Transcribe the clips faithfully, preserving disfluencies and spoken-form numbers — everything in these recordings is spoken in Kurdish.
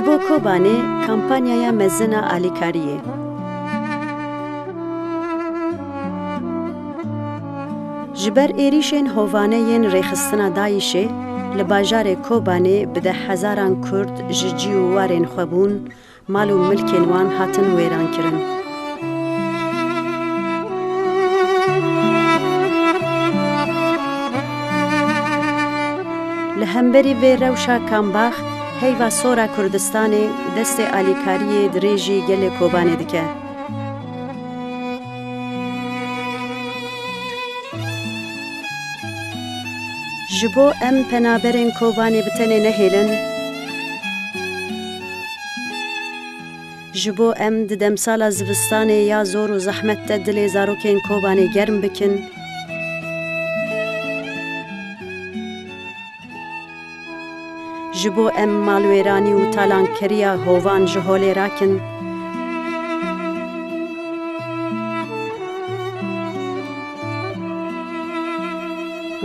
Bo Kobanê kampanyaya mezin a alîkariyê. Ji ber êrîşên hovane yên rêxistina DAIŞê, li bajarê Kobanê bi dehhezaran Kurd ji cî û warên xwe bûn, mal û milkên wan hatin wêrankirin. Li hemberî vê rewşa Kambax, heyva sor a Kurdistanê destê alîkariyê dirêjî gelê Kobanê dike. Ji bo em penaberên Kobanê bi tenê nehêlin, ji bo em di demsala zivistanê ya zor û zehmet de dilê zarokên Kobanê germ bikin, ji bo em malwêranî û talankiriya hovan ji holê rakin,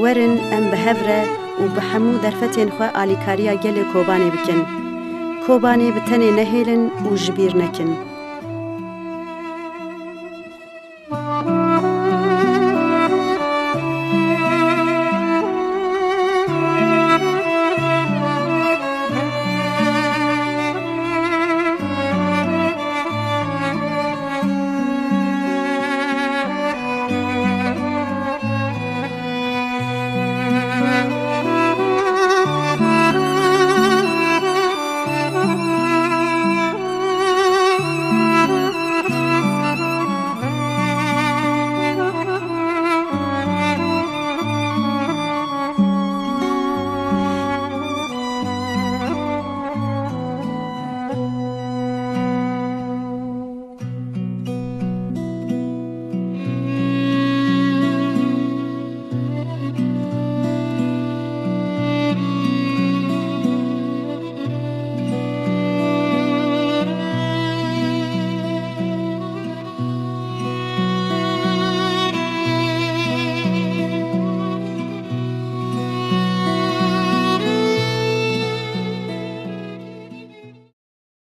werin em bi hev re û bi hemû derfetên xwe alîkariya gelê Kobanê bikin. Kobanê bi tenê nehêlin û ji bîr nekin.